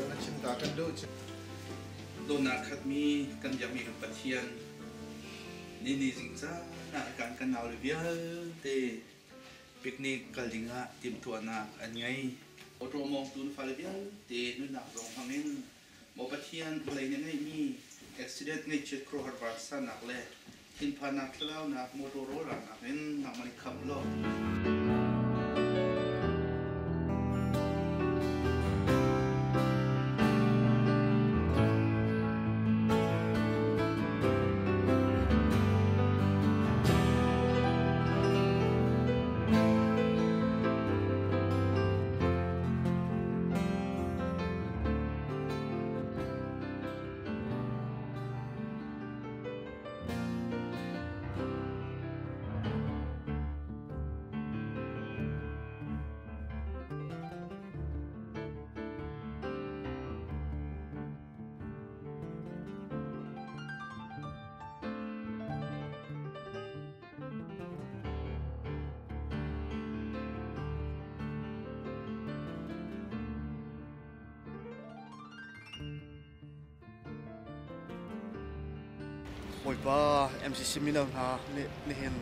na chim ta kan duh. Dawtnak khatmi kan biakmi kan Pathian ni ni zing caan ah kan kan naule vialte picnic kal dingah timhtuahnak an ngei. Awtaw mawngtu na fale vialte nunnak zong hmangin maw Pathian vawlei na ngeihmi accident ngaihchiat khuaruahhar vansannak le thinphannak thlalaunak motor rawlralnak in nangmah nih khamh law. Bawipa MCC mino hna nih nihin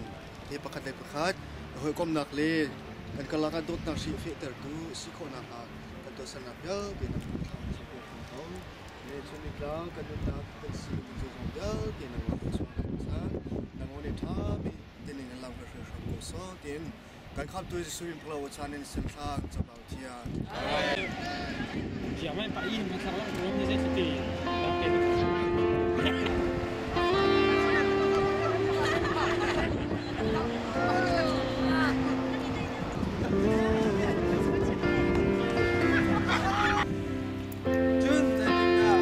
hi pakhat le pakhat hawikomhnak le kan karlak ah dawtnak hri fehtertu si khawhnak hnga kan tuahsernak vialte na thlam ko. Le chun nitlang kan nunnak kan sining zeizong vialte nangmah kan chung kan chan nangmah nih ṭha bik tining in lam kan hruai hram ko sawh tiin kan khamtu Jesuh in phlo chan in simthlang chabau thian. Chiang mai pa in na thlang lang rum ni zai ti. Cun zeitindah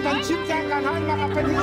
Kan chim cang kan han mak a pen hi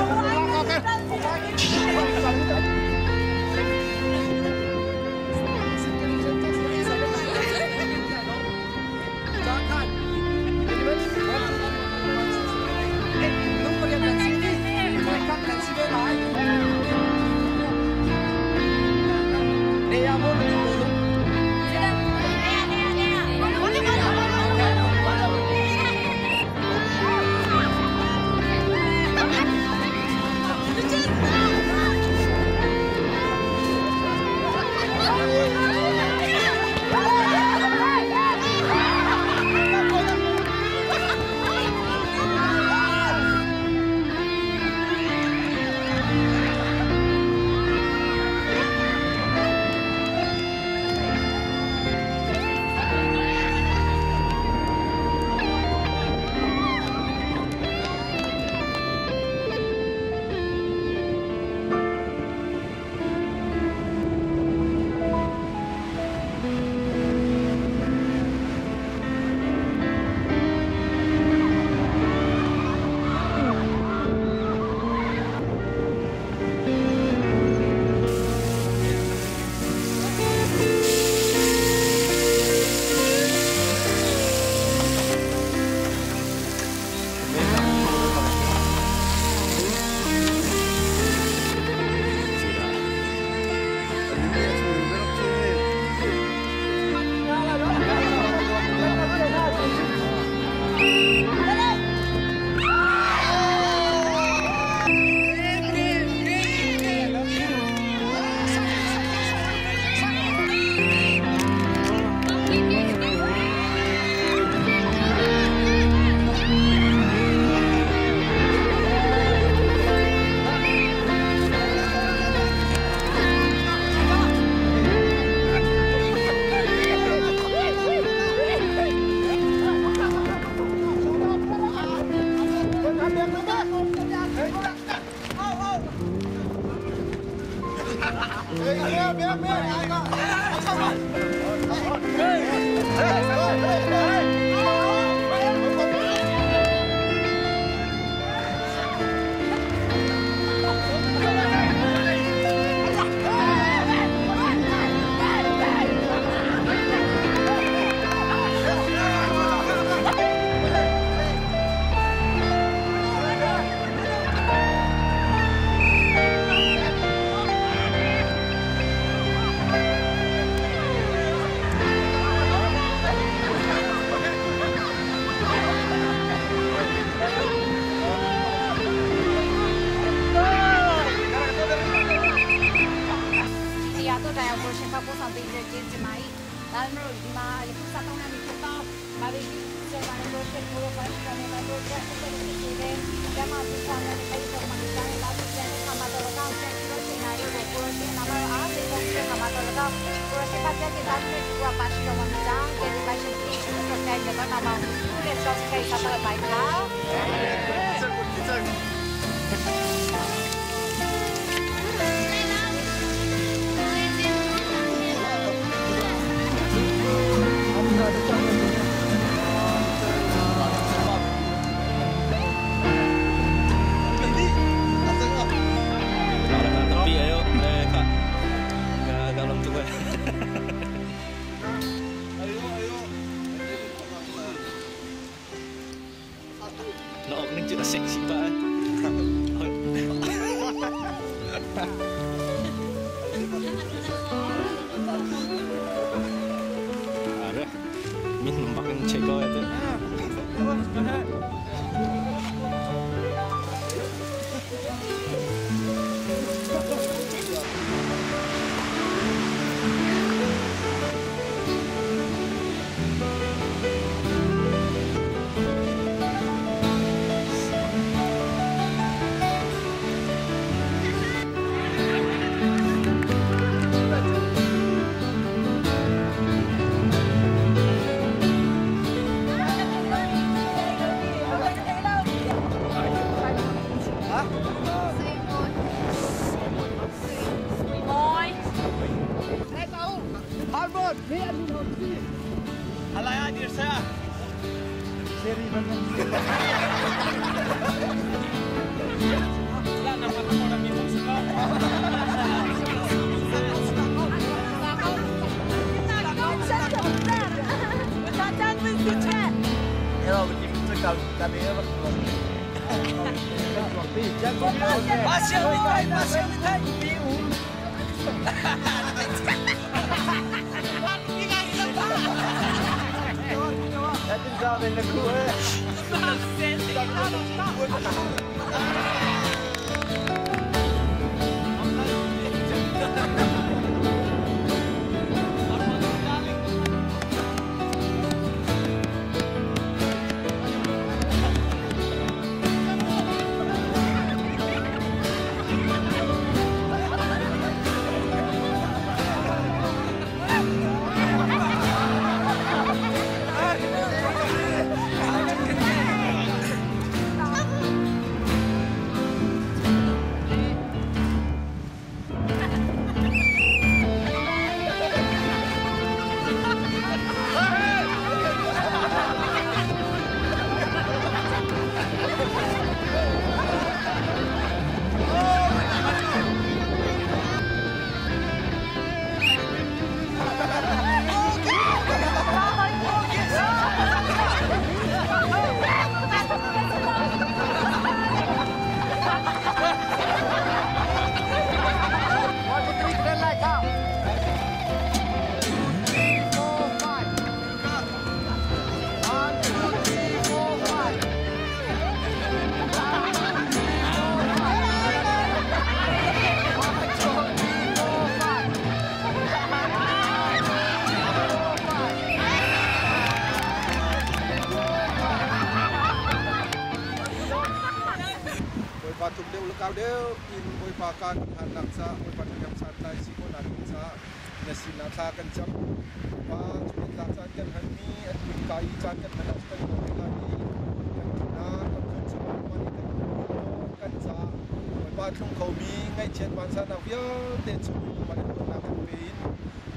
a tlung khomi ngaihchiat vansannak vialte chung nangmah nih luatnak kan pe in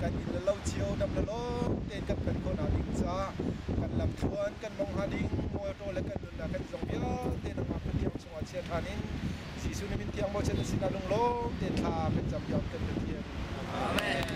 kan inn le lo cio dam le lawm tein kan phanh khawhnak ding caah kan lamthluan kan mong hnga ding motor le kan nunnak kan zong vialte nangmah kut chungah chia ṭhan in Jesuh na min thiang bochan na sinah lunglawm tein thla kan cam piak kan Pathian. Amen.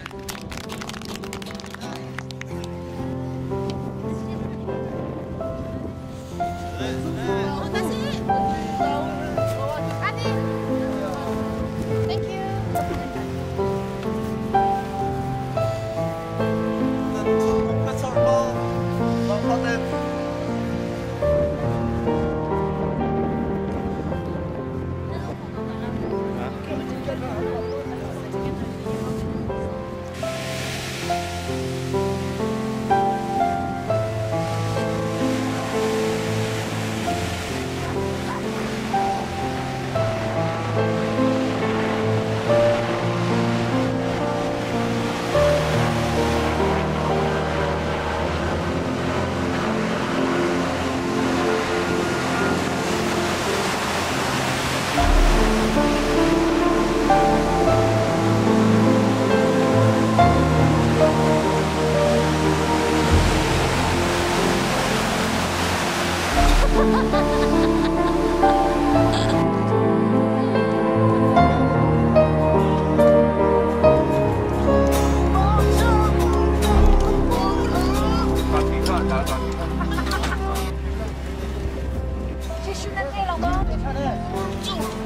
Thank you.